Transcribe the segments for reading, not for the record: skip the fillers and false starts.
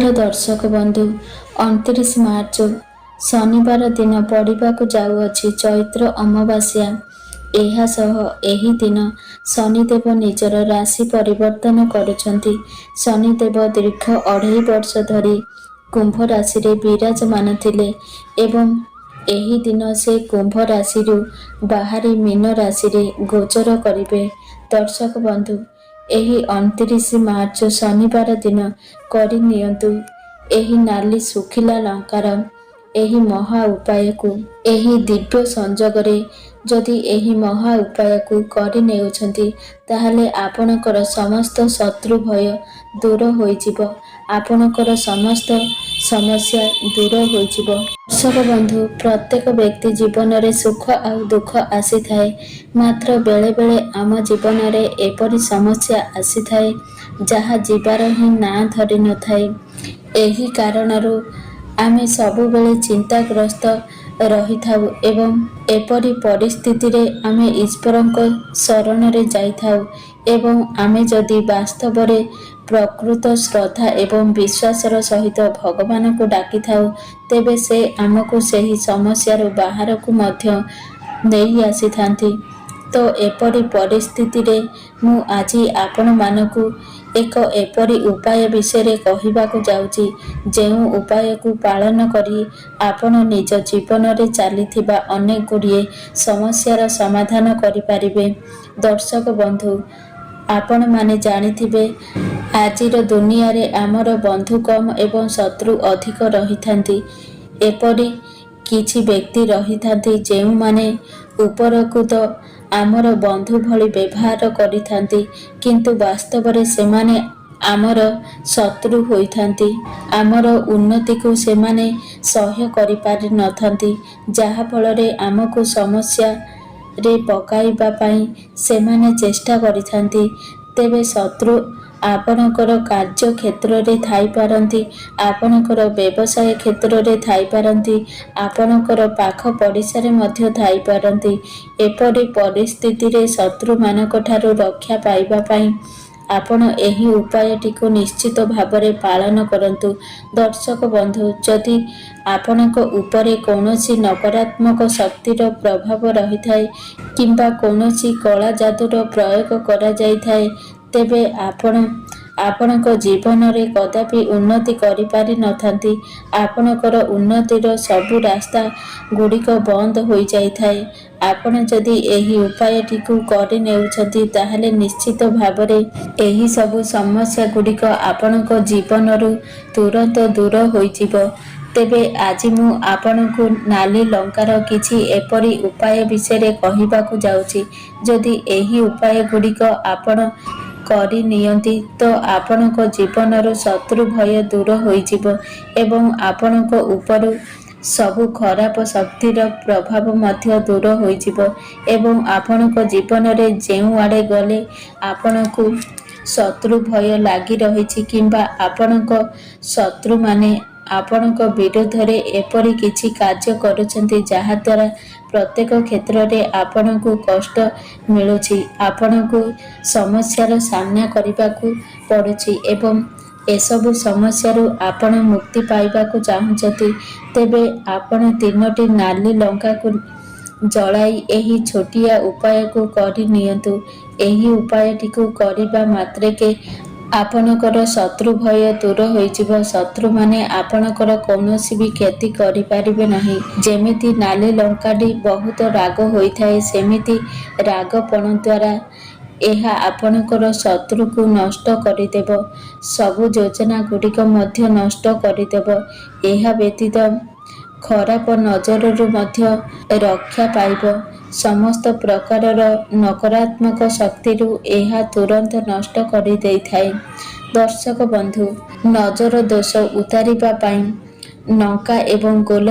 ନମସ୍କାର ଦର୍ଶକ ବନ୍ଧୁ, 29 ମାର୍ଚ୍ଚ ଶନିବାର ଦିନ ପଡ଼ିବାକୁ ଯାଉଅଛି ଚୈତ୍ର ଅମାବାସ୍ୟା। ଏହା ସହ ଏହି ଦିନ ଶନିଦେବ ନିଜର ରାଶି ପରିବର୍ତ୍ତନ କରୁଛନ୍ତି। ଶନିଦେବ ଦୀର୍ଘ 2.5 ବର୍ଷ ଧରି କୁମ୍ଭ ରାଶିରେ ବିରାଜମାନ ଥିଲେ ଏବଂ ଏହି ଦିନ ସେ କୁମ୍ଭ ରାଶିରୁ ବାହାରି ମୀନ ରାଶିରେ ଗୋଚର କରିବେ। ଦର୍ଶକ ବନ୍ଧୁ, ଏହି 29 ମାର୍ଚ୍ଚ ଶନିବାର ଦିନ କରିନିଅନ୍ତୁ ଏହି ନାଲି ଶୁଖିଲା ଲଙ୍କାର ଏହି ମହା ଉପାୟକୁ। ଏହି ଦିବ୍ୟ ସଂଯୋଗରେ ଯଦି ଏହି ମହା ଉପାୟକୁ କରିନେଉଛନ୍ତି, ତାହେଲେ ଆପଣଙ୍କର ସମସ୍ତ ଶତ୍ରୁ ଭୟ ଦୂର ହୋଇଯିବ, ଆପଣଙ୍କର ସମସ୍ତ ସମସ୍ୟା ଦୂର ହୋଇଯିବ। ଦର୍ଶକ ବନ୍ଧୁ, ପ୍ରତ୍ୟେକ ବ୍ୟକ୍ତି ଜୀବନରେ ସୁଖ ଆଉ ଦୁଃଖ ଆସିଥାଏ। ମାତ୍ର ବେଳେବେଳେ ଆମ ଜୀବନରେ ଏପରି ସମସ୍ୟା ଆସିଥାଏ, ଯାହା ଯିବାର ହିଁ ନାଁ ଧରିନଥାଏ। ଏହି କାରଣରୁ ଆମେ ସବୁବେଳେ ଚିନ୍ତାଗ୍ରସ୍ତ ରହିଥାଉ ଏବଂ ଏପରି ପରିସ୍ଥିତିରେ ଆମେ ଈଶ୍ୱରଙ୍କ ଶରଣରେ ଯାଇଥାଉ ଏବଂ ଆମେ ଯଦି ବାସ୍ତବରେ ପ୍ରକୃତ ଶ୍ରଦ୍ଧା ଏବଂ ବିଶ୍ୱାସର ସହିତ ଭଗବାନଙ୍କୁ ଡାକିଥାଉ, ତେବେ ସେ ଆମକୁ ସେହି ସମସ୍ୟାରୁ ବାହାରକୁ ମଧ୍ୟ ନେଇ ଆସିଥାନ୍ତି। ତ ଏପରି ପରିସ୍ଥିତିରେ ମୁଁ ଆଜି ଆପଣମାନଙ୍କୁ ଏକ ଏପରି ଉପାୟ ବିଷୟରେ କହିବାକୁ ଯାଉଛି, ଯେଉଁ ଉପାୟକୁ ପାଳନ କରି ଆପଣ ନିଜ ଜୀବନରେ ଚାଲିଥିବା ଅନେକ ଗୁଡ଼ିଏ ସମସ୍ୟାର ସମାଧାନ କରିପାରିବେ। ଦର୍ଶକ ବନ୍ଧୁ, ଆପଣମାନେ ଜାଣିଥିବେ, ଆଜିର ଦୁନିଆରେ ଆମର ବନ୍ଧୁ କମ୍ ଏବଂ ଶତ୍ରୁ ଅଧିକ ରହିଥାନ୍ତି। ଏପରି କିଛି ବ୍ୟକ୍ତି ରହିଥାନ୍ତି, ଯେଉଁମାନେ ଉପରକୁ ତ ଆମର ବନ୍ଧୁ ଭଳି ବ୍ୟବହାର କରିଥାନ୍ତି, କିନ୍ତୁ ବାସ୍ତବରେ ସେମାନେ ଆମର ଶତ୍ରୁ ହୋଇଥାନ୍ତି। ଆମର ଉନ୍ନତିକୁ ସେମାନେ ସହ୍ୟ କରିପାରିନଥାନ୍ତି, ଯାହାଫଳରେ ଆମକୁ ସମସ୍ୟାରେ ପକାଇବା ପାଇଁ ସେମାନେ ଚେଷ୍ଟା କରିଥାନ୍ତି। ତେବେ ଶତ୍ରୁ ଆପଣଙ୍କର କାର୍ଯ୍ୟ କ୍ଷେତ୍ରରେ ଥାଇପାରନ୍ତି, ଆପଣଙ୍କର ବ୍ୟବସାୟ କ୍ଷେତ୍ରରେ ଥାଇପାରନ୍ତି, ଆପଣଙ୍କର ପାଖ ପଡ଼ିଶାରେ ମଧ୍ୟ ଥାଇପାରନ୍ତି। ଏପରି ପରିସ୍ଥିତିରେ ଶତ୍ରୁମାନଙ୍କ ଠାରୁ ରକ୍ଷା ପାଇବା ପାଇଁ ଆପଣ ଏହି ଉପାୟଟିକୁ ନିଶ୍ଚିତ ଭାବରେ ପାଳନ କରନ୍ତୁ। ଦର୍ଶକ ବନ୍ଧୁ, ଯଦି ଆପଣଙ୍କ ଉପରେ କୌଣସି ନକାରାତ୍ମକ ଶକ୍ତିର ପ୍ରଭାବ ରହିଥାଏ କିମ୍ବା କୌଣସି କଳା ଯାଦୁର ପ୍ରୟୋଗ କରାଯାଇଥାଏ, ତେବେ ଆପଣ ଆପଣଙ୍କ ଜୀବନରେ କଦାପି ଉନ୍ନତି କରିପାରିନଥାନ୍ତି। ଆପଣଙ୍କର ଉନ୍ନତିର ସବୁ ରାସ୍ତା ଗୁଡ଼ିକ ବନ୍ଦ ହୋଇଯାଇଥାଏ। ଆପଣ ଯଦି ଏହି ଉପାୟଟିକୁ କରିନେଉଛନ୍ତି, ତାହେଲେ ନିଶ୍ଚିତ ଭାବରେ ଏହି ସବୁ ସମସ୍ୟା ଗୁଡ଼ିକ ଆପଣଙ୍କ ଜୀବନରୁ ତୁରନ୍ତ ଦୂର ହୋଇଯିବ। ତେବେ ଆଜି ମୁଁ ଆପଣଙ୍କୁ ନାଲି ଲଙ୍କାର କିଛି ଏପରି ଉପାୟ ବିଷୟରେ କହିବାକୁ ଯାଉଛି, ଯଦି ଏହି ଉପାୟ ଗୁଡ଼ିକ ଆପଣ କରିନିଅନ୍ତି ତ ଆପଣଙ୍କ ଜୀବନରୁ ଶତ୍ରୁ ଭୟ ଦୂର ହୋଇଯିବ ଏବଂ ଆପଣଙ୍କ ଉପରୁ ସବୁ ଖରାପ ଶକ୍ତିର ପ୍ରଭାବ ମଧ୍ୟ ଦୂର ହୋଇଯିବ ଏବଂ ଆପଣଙ୍କ ଜୀବନରେ ଯେଉଁଆଡ଼େ ଗଲେ ଆପଣଙ୍କୁ ଶତ୍ରୁ ଭୟ ଲାଗି ରହିଛି କିମ୍ବା ଆପଣଙ୍କ ଶତ୍ରୁମାନେ ଆପଣଙ୍କ ବିରୁଦ୍ଧରେ ଏପରି କିଛି କାର୍ଯ୍ୟ କରୁଛନ୍ତି, ଯାହାଦ୍ୱାରା ପ୍ରତ୍ୟେକ କ୍ଷେତ୍ରରେ ଆପଣଙ୍କୁ କଷ୍ଟ ମିଳୁଛି, ଆପଣଙ୍କୁ ସମସ୍ୟାର ସାମ୍ନା କରିବାକୁ ପଡ଼ୁଛି ଏବଂ ଏସବୁ ସମସ୍ୟାରୁ ଆପଣ ମୁକ୍ତି ପାଇବାକୁ ଚାହୁଁଛନ୍ତି, ତେବେ ଆପଣ ତିନୋଟି ନାଲି ଲଙ୍କାକୁ ଜଳାଇ ଏହି ଛୋଟିଆ ଉପାୟକୁ କରିନିଅନ୍ତୁ। ଏହି ଉପାୟଟିକୁ କରିବା ମାତ୍ରକେ ଆପଣଙ୍କର ଶତ୍ରୁ ଭୟ ଦୂର ହୋଇଯିବ। ଶତ୍ରୁମାନେ ଆପଣଙ୍କର କୌଣସି ବି କ୍ଷତି କରିପାରିବେ ନାହିଁ। ଯେମିତି ନାଲି ଲଙ୍କାଟି ବହୁତ ରାଗ ହୋଇଥାଏ, ସେମିତି ରାଗପଣ ଦ୍ୱାରା ଏହା ଆପଣଙ୍କର ଶତ୍ରୁକୁ ନଷ୍ଟ କରିଦେବ, ସବୁ ଯୋଜନା ଗୁଡ଼ିକ ମଧ୍ୟ ନଷ୍ଟ କରିଦେବ। ଏହା ବ୍ୟତୀତ ଖରାପ ନଜରରୁ ମଧ୍ୟ ରକ୍ଷା ପାଇବ। ସମସ୍ତ ପ୍ରକାରର ନକାରାତ୍ମକ ଶକ୍ତିରୁ ଏହା ତୁରନ୍ତ ନଷ୍ଟ କରିଦେଇଥାଏ। ଦର୍ଶକ ବନ୍ଧୁ, ନଜର ଦୋଷ ଉତାରିବା ପାଇଁ ଲଙ୍କା ଏବଂ ଗୋଲ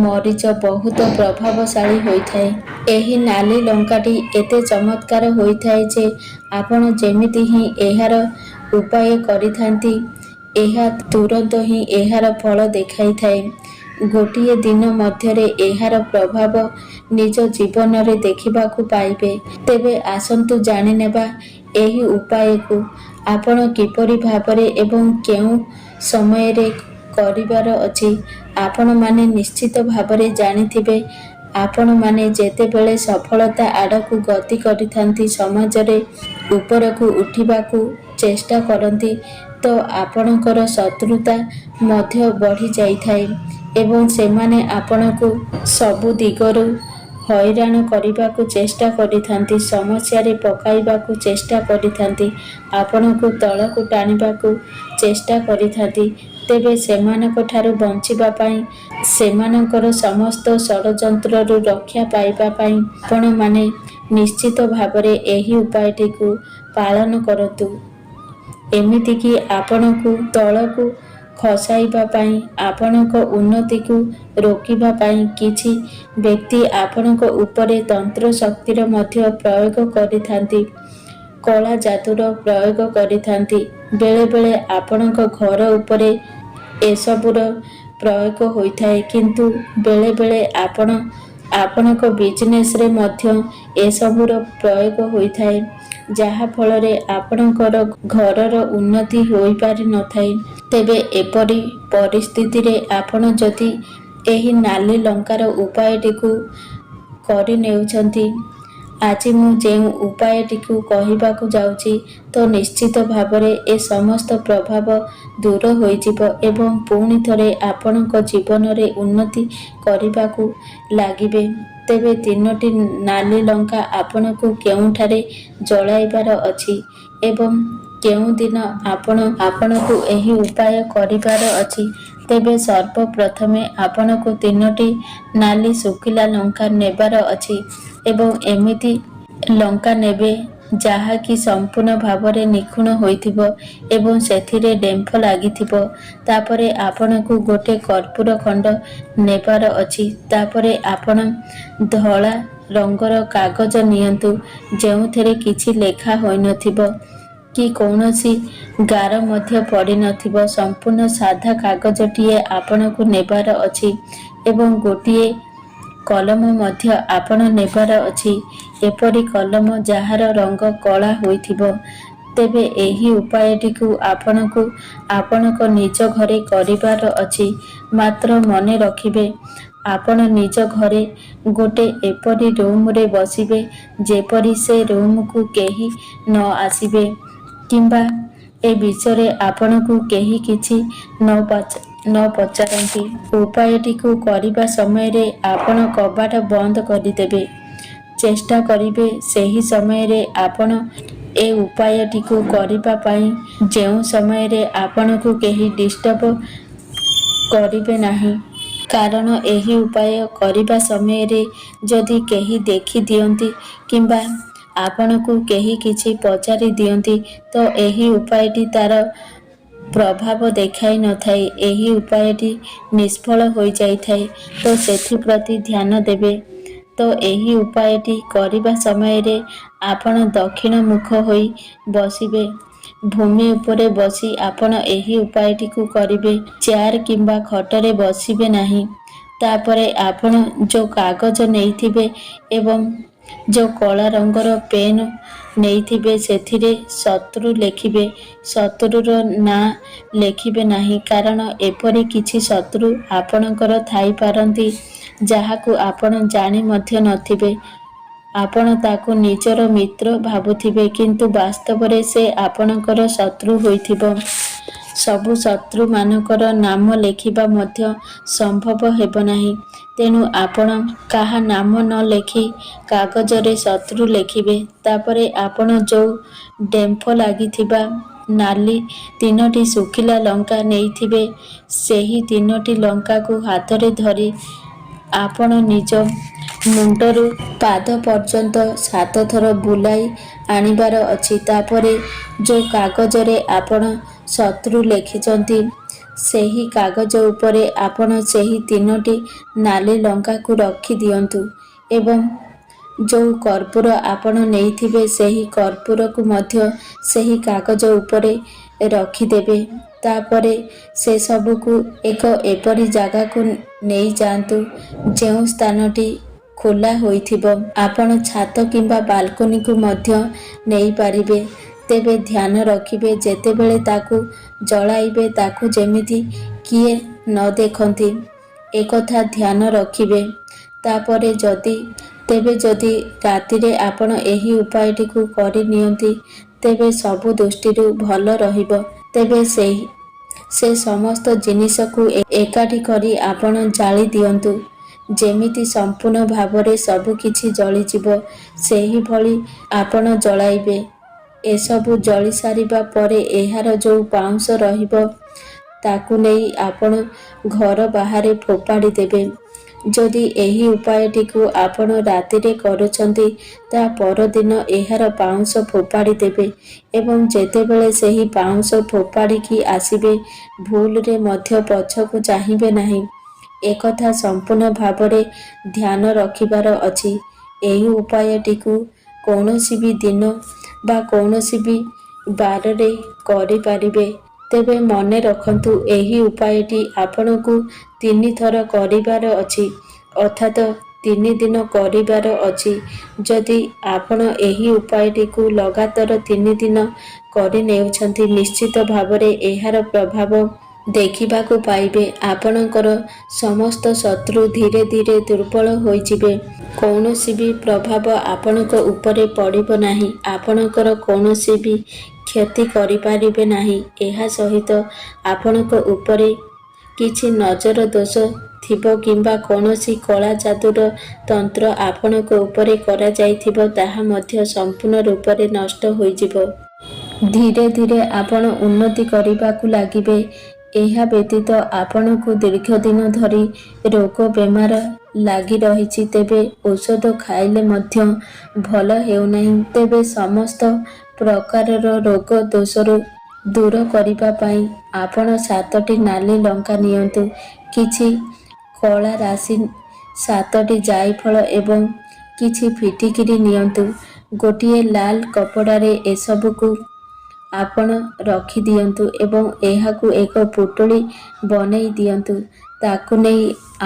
ମରିଚ ବହୁତ ପ୍ରଭାବଶାଳୀ ହୋଇଥାଏ। ଏହି ନାଲି ଲଙ୍କାଟି ଏତେ ଚମତ୍କାର ହୋଇଥାଏ ଯେ ଆପଣ ଯେମିତି ହିଁ ଏହାର ଉପାୟ କରିଥାନ୍ତି, ଏହା ତୁରନ୍ତ ହିଁ ଏହାର ଫଳ ଦେଖାଇଥାଏ। ଗୋଟିଏ ଦିନ ମଧ୍ୟରେ ଏହାର ପ୍ରଭାବ ନିଜ ଜୀବନରେ ଦେଖିବାକୁ ପାଇବେ। ତେବେ ଆସନ୍ତୁ ଜାଣିନେବା ଏହି ଉପାୟକୁ ଆପଣ କିପରି ଭାବରେ ଏବଂ କେଉଁ ସମୟରେ କରିବାର ଅଛି। ଆପଣମାନେ ନିଶ୍ଚିତ ଭାବରେ ଜାଣିଥିବେ, ଆପଣମାନେ ଯେତେବେଳେ ସଫଳତା ଆଡ଼କୁ ଗତି କରିଥାନ୍ତି, ସମାଜରେ ଉପରକୁ ଉଠିବାକୁ ଚେଷ୍ଟା କରନ୍ତି, ତ ଆପଣଙ୍କର ଶତ୍ରୁତା ମଧ୍ୟ ବଢ଼ିଯାଇଥାଏ ଏବଂ ସେମାନେ ଆପଣଙ୍କୁ ସବୁ ଦିଗରୁ ହଇରାଣ କରିବାକୁ ଚେଷ୍ଟା କରିଥାନ୍ତି, ସମସ୍ୟାରେ ପକାଇବାକୁ ଚେଷ୍ଟା କରିଥାନ୍ତି, ଆପଣଙ୍କୁ ତଳକୁ ଟାଣିବାକୁ ଚେଷ୍ଟା କରିଥାନ୍ତି। ତେବେ ସେମାନଙ୍କଠାରୁ ବଞ୍ଚିବା ପାଇଁ, ସେମାନଙ୍କର ସମସ୍ତ ଷଡ଼ଯନ୍ତ୍ରରୁ ରକ୍ଷା ପାଇବା ପାଇଁ ଆପଣମାନେ ନିଶ୍ଚିତ ଭାବରେ ଏହି ଉପାୟଟିକୁ ପାଳନ କରନ୍ତୁ। ଏମିତିକି ଆପଣଙ୍କୁ ତଳକୁ ଖସାଇବା ପାଇଁ, ଆପଣଙ୍କ ଉନ୍ନତିକୁ ରୋକିବା ପାଇଁ କିଛି ବ୍ୟକ୍ତି ଆପଣଙ୍କ ଉପରେ ତନ୍ତ୍ର ଶକ୍ତିର ମଧ୍ୟ ପ୍ରୟୋଗ କରିଥାନ୍ତି, କଳା ଯାଦୁର ପ୍ରୟୋଗ କରିଥାନ୍ତି। ବେଳେବେଳେ ଆପଣଙ୍କ ଘର ଉପରେ ଏସବୁର ପ୍ରୟୋଗ ହୋଇଥାଏ, କିନ୍ତୁ ବେଳେବେଳେ ଆପଣଙ୍କ ବିଜନେସରେ ମଧ୍ୟ ଏସବୁର ପ୍ରୟୋଗ ହୋଇଥାଏ, ଯାହାଫଳରେ ଆପଣଙ୍କର ଘରର ଉନ୍ନତି ହୋଇପାରିନଥାଏ। ତେବେ ଏପରି ପରିସ୍ଥିତିରେ ଆପଣ ଯଦି ଏହି ନାଲି ଲଙ୍କାର ଉପାୟଟିକୁ କରିନେଉଛନ୍ତି, ଆଜି ମୁଁ ଯେଉଁ ଉପାୟଟିକୁ କହିବାକୁ ଯାଉଛି, ତ ନିଶ୍ଚିତ ଭାବରେ ଏ ସମସ୍ତ ପ୍ରଭାବ ଦୂର ହୋଇଯିବ ଏବଂ ପୁଣି ଥରେ ଆପଣଙ୍କ ଜୀବନରେ ଉନ୍ନତି କରିବାକୁ ଲାଗିବେ। ତେବେ ତିନୋଟି ନାଲି ଲଙ୍କା ଆପଣଙ୍କୁ କେଉଁଠାରେ ଜଳାଇବାର ଅଛି ଏବଂ କେଉଁଦିନ ଆପଣଙ୍କୁ ଏହି ଉପାୟ କରିବାର ଅଛି? ତେବେ ସର୍ବପ୍ରଥମେ ଆପଣଙ୍କୁ ତିନୋଟି ନାଲି ଶୁଖିଲା ଲଙ୍କା ନେବାର ଅଛି ଏବଂ ଏମିତି ଲଙ୍କା ନେବେ ଯାହାକି ସମ୍ପୂର୍ଣ୍ଣ ଭାବରେ ନିଖୁଣ ହୋଇଥିବ ଏବଂ ସେଥିରେ ଡେମ୍ଫ ଲାଗିଥିବ। ତାପରେ ଆପଣଙ୍କୁ ଗୋଟେ କର୍ପୂର ଖଣ୍ଡ ନେବାର ଅଛି। ତାପରେ ଆପଣ ଧଳା ରଙ୍ଗର କାଗଜ ନିଅନ୍ତୁ, ଯେଉଁଥିରେ କିଛି ଲେଖା ହୋଇନଥିବ କି କୌଣସି ଗାର ମଧ୍ୟ ପଡ଼ିନଥିବ। ସମ୍ପୂର୍ଣ୍ଣ ସାଧା କାଗଜଟିଏ ଆପଣଙ୍କୁ ନେବାର ଅଛି ଏବଂ ଗୋଟିଏ କଲମ ମଧ୍ୟ ଆପଣ ନେବାର ଅଛି, ଏପରି କଲମ ଯାହାର ରଙ୍ଗ କଳା ହୋଇଥିବ। ତେବେ ଏହି ଉପାୟଟିକୁ ଆପଣଙ୍କୁ ଆପଣଙ୍କ ନିଜ ଘରେ କରିବାର ଅଛି। ମାତ୍ର ମନେ ରଖିବେ, ଆପଣ ନିଜ ଘରେ ଗୋଟେ ଏପରି ରୁମରେ ବସିବେ ଯେପରି ସେ ରୁମକୁ କେହି ନ ଆସିବେ କିମ୍ବା ଏ ବିଷୟରେ ଆପଣଙ୍କୁ କେହି କିଛି ନ ପଚାରନ୍ତି। ଉପାୟଟିକୁ କରିବା ସମୟରେ ଆପଣ କବାଟ ବନ୍ଦ କରିଦେବେ। ଚେଷ୍ଟା କରିବେ ସେହି ସମୟରେ ଆପଣ ଏ ଉପାୟଟିକୁ କରିବା ପାଇଁ, ଯେଉଁ ସମୟରେ ଆପଣଙ୍କୁ କେହି ଡିଷ୍ଟର୍ବ କରିବେ ନାହିଁ। କାରଣ ଏହି ଉପାୟ କରିବା ସମୟରେ ଯଦି କେହି ଦେଖି ଦିଅନ୍ତି କିମ୍ବା ଆପଣଙ୍କୁ କେହି କିଛି ପଚାରି ଦିଅନ୍ତି, ତ ଏହି ଉପାୟଟି ତାର ପ୍ରଭାବ ଦେଖାଇ ନଥାଏ, ଏହି ଉପାୟଟି ନିଷ୍ଫଳ ହୋଇଯାଇଥାଏ। ତ ସେଥିପ୍ରତି ଧ୍ୟାନ ଦେବେ। ତ ଏହି ଉପାୟଟି କରିବା ସମୟରେ ଆପଣ ଦକ୍ଷିଣ ମୁଖ ହୋଇ ବସିବେ। ଭୂମି ଉପରେ ବସି ଆପଣ ଏହି ଉପାୟଟିକୁ କରିବେ, ଚେୟାର କିମ୍ବା ଖଟରେ ବସିବେ ନାହିଁ। ତାପରେ ଆପଣ ଯେଉଁ କାଗଜ ନେଇଥିବେ ଏବଂ ଯେଉଁ କଳା ରଙ୍ଗର ପେନ୍ ନେଇଥିବେ, ସେଥିରେ ଶତ୍ରୁ ଲେଖିବେ। ଶତ୍ରୁର ନାଁ ଲେଖିବେ ନାହିଁ, କାରଣ ଏପରି କିଛି ଶତ୍ରୁ ଆପଣଙ୍କର ଥାଇପାରନ୍ତି ଯାହାକୁ ଆପଣ ଜାଣି ମଧ୍ୟ ନଥିବେ। ଆପଣ ତାକୁ ନିଜର ମିତ୍ର ଭାବୁଥିବେ, କିନ୍ତୁ ବାସ୍ତବରେ ସେ ଆପଣଙ୍କର ଶତ୍ରୁ ହୋଇଥିବ। ସବୁ ଶତ୍ରୁମାନଙ୍କର ନାମ ଲେଖିବା ମଧ୍ୟ ସମ୍ଭବ ହେବ ନାହିଁ। ତେଣୁ ଆପଣ କାହା ନାମ ନ ଲେଖି କାଗଜରେ ଶତ୍ରୁ ଲେଖିବେ। ତାପରେ ଆପଣ ଯେଉଁ ଡେମ୍ଫ ଲାଗିଥିବା ନାଲି ତିନୋଟି ଶୁଖିଲା ଲଙ୍କା ନେଇଥିବେ, ସେହି ତିନୋଟି ଲଙ୍କାକୁ ହାତରେ ଧରି ଆପଣ ନିଜ ମୁଣ୍ଡରୁ ପାଦ ପର୍ଯ୍ୟନ୍ତ ସାତଥର ବୁଲାଇ ଆଣିବାର ଅଛି। ତାପରେ ଯେଉଁ କାଗଜରେ ଆପଣ ଶତ୍ରୁ ଲେଖିଛନ୍ତି, ସେହି କାଗଜ ଉପରେ ଆପଣ ସେହି ତିନୋଟି ନାଲି ଲଙ୍କାକୁ ରଖିଦିଅନ୍ତୁ ଏବଂ ଯେଉଁ କର୍ପୂର ଆପଣ ନେଇଥିବେ, ସେହି କର୍ପୂରକୁ ମଧ୍ୟ ସେହି କାଗଜ ଉପରେ ରଖିଦେବେ। ତାପରେ ସେସବୁକୁ ଏକ ଏପରି ଜାଗାକୁ ନେଇଯାଆନ୍ତୁ ଯେଉଁ ସ୍ଥାନଟି ଖୋଲା ହୋଇଥିବ। ଆପଣ ଛାତ କିମ୍ବା ବାଲକୋନିକୁ ମଧ୍ୟ ନେଇପାରିବେ। ତେବେ ଧ୍ୟାନ ରଖିବେ, ଯେତେବେଳେ ତାକୁ ଜଳାଇବେ ତାକୁ ଯେମିତି କିଏ ନ ଦେଖନ୍ତି, ଏକଥା ଧ୍ୟାନ ରଖିବେ। ତାପରେ ଯଦି ତେବେ ଯଦି ରାତିରେ ଆପଣ ଏହି ଉପାୟଟିକୁ କରିନିଅନ୍ତି, ତେବେ ସବୁ ଦୃଷ୍ଟିରୁ ଭଲ ରହିବ। ତେବେ ସେହି ସେ ସମସ୍ତ ଜିନିଷକୁ ଏକାଠି କରି ଆପଣ ଜାଳି ଦିଅନ୍ତୁ। ଯେମିତି ସମ୍ପୂର୍ଣ୍ଣ ଭାବରେ ସବୁକିଛି ଜଳିଯିବ, ସେହିଭଳି ଆପଣ ଜଳାଇବେ। ଏସବୁ ଜଳି ସାରିବା ପରେ ଏହାର ଯେଉଁ ପାଉଁଶ ରହିବ, ତାକୁ ନେଇ ଆପଣ ଘର ବାହାରେ ଫୋପାଡ଼ି ଦେବେ। ଯଦି ଏହି ଉପାୟଟିକୁ ଆପଣ ରାତିରେ କରୁଛନ୍ତି, ତା ପରଦିନ ଏହାର ପାଉଁଶ ଫୋପାଡ଼ି ଦେବେ ଏବଂ ଯେତେବେଳେ ସେହି ପାଉଁଶ ଫୋପାଡ଼ିକି ଆସିବେ, ଭୁଲରେ ମଧ୍ୟ ପଛକୁ ଚାହିଁବେ ନାହିଁ। ଏକଥା ସମ୍ପୂର୍ଣ୍ଣ ଭାବରେ ଧ୍ୟାନ ରଖିବାର ଅଛି। ଏହି ଉପାୟଟିକୁ କୌଣସି ବି ଦିନ ବା କୌଣସି ବି ବାରରେ କରିପାରିବେ। ତେବେ ମନେ ରଖନ୍ତୁ, ଏହି ଉପାୟଟି ଆପଣଙ୍କୁ ତିନିଥର କରିବାର ଅଛି, ଅର୍ଥାତ 3 ଦିନ କରିବାର ଅଛି। ଯଦି ଆପଣ ଏହି ଉପାୟଟିକୁ ଲଗାତାର 3 ଦିନ କରିନେଉଛନ୍ତି, ନିଶ୍ଚିତ ଭାବରେ ଏହାର ପ୍ରଭାବ ଦେଖିବାକୁ ପାଇବେ। ଆପଣଙ୍କର ସମସ୍ତ ଶତ୍ରୁ ଧୀରେ ଧୀରେ ଦୁର୍ବଳ ହୋଇଯିବେ। କୌଣସି ବି ପ୍ରଭାବ ଆପଣଙ୍କ ଉପରେ ପଡ଼ିବ ନାହିଁ। ଆପଣଙ୍କର କୌଣସି ବି କ୍ଷତି କରିପାରିବେ ନାହିଁ। ଏହା ସହିତ ଆପଣଙ୍କ ଉପରେ କିଛି ନଜର ଦୋଷ ଥିବ କିମ୍ବା କୌଣସି କଳା ଯାଦୁର ତନ୍ତ୍ର ଆପଣଙ୍କ ଉପରେ କରାଯାଇଥିବ, ତାହା ମଧ୍ୟ ସମ୍ପୂର୍ଣ୍ଣ ରୂପରେ ନଷ୍ଟ ହୋଇଯିବ। ଧୀରେ ଧୀରେ ଆପଣ ଉନ୍ନତି କରିବାକୁ ଲାଗିବେ। ଏହା ବ୍ୟତୀତ ଆପଣଙ୍କୁ ଦୀର୍ଘ ଦିନ ଧରି ରୋଗ ବେମାର ଲାଗି ରହିଛି, ତେବେ ଔଷଧ ଖାଇଲେ ମଧ୍ୟ ଭଲ ହେଉନାହିଁ, ତେବେ ସମସ୍ତ ପ୍ରକାରର ରୋଗ ଦୋଷରୁ ଦୂର କରିବା ପାଇଁ ଆପଣ ସାତଟି ନାଲି ଲଙ୍କା ନିଅନ୍ତୁ, କିଛି କଳା ରାଶି, ସାତଟି ଜାଇଫଳ ଏବଂ କିଛି ଫିଟିକିରି ନିଅନ୍ତୁ। ଗୋଟିଏ ଲାଲ କପଡ଼ାରେ ଏସବୁକୁ ଆପଣ ରଖିଦିଅନ୍ତୁ ଏବଂ ଏହାକୁ ଏକ ପୁଟୁଳି ବନେଇ ଦିଅନ୍ତୁ। ତାକୁ ନେଇ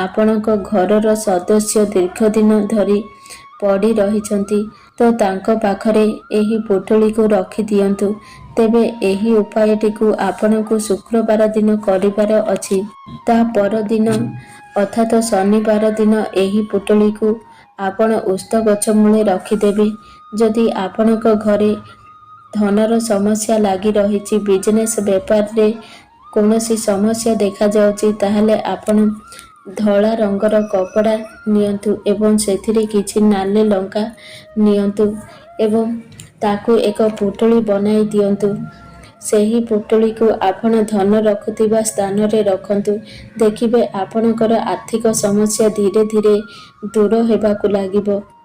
ଆପଣଙ୍କ ଘରର ସଦସ୍ୟ ଦୀର୍ଘଦିନ ଧରି ପଡ଼ି ରହିଛନ୍ତି ତ ତାଙ୍କ ପାଖରେ ଏହି ପୁଟୁଳିକୁ ରଖିଦିଅନ୍ତୁ। ତେବେ ଏହି ଉପାୟଟିକୁ ଆପଣଙ୍କୁ ଶୁକ୍ରବାର ଦିନ କରିବାର ଅଛି। ତା ପରଦିନ ଅର୍ଥାତ ଶନିବାର ଦିନ ଏହି ପୁଟୁଳିକୁ ଆପଣ ଓସ୍ତ ଗଛ ମୂଳେ ରଖିଦେବେ। ଯଦି ଆପଣଙ୍କ ଘରେ ଧନର ସମସ୍ୟା ଲାଗି ରହିଛି, ବିଜନେସ୍ ବେପାରରେ କୌଣସି ସମସ୍ୟା ଦେଖାଯାଉଛି, ତାହେଲେ ଆପଣ ଧଳା ରଙ୍ଗର କପଡ଼ା ନିଅନ୍ତୁ ଏବଂ ସେଥିରେ କିଛି ନାଲି ଲଙ୍କା ନିଅନ୍ତୁ ଏବଂ ତାକୁ ଏକ ପୁଟୁଳି ବନାଇ ଦିଅନ୍ତୁ। ସେହି ପୁଟୁଳିକୁ ଆପଣ ଧନ ରଖୁଥିବା ସ୍ଥାନରେ ରଖନ୍ତୁ। ଦେଖିବେ, ଆପଣଙ୍କର ଆର୍ଥିକ ସମସ୍ୟା ଧୀରେ ଧୀରେ ଦୂର ହେବାକୁ ଲାଗିବ।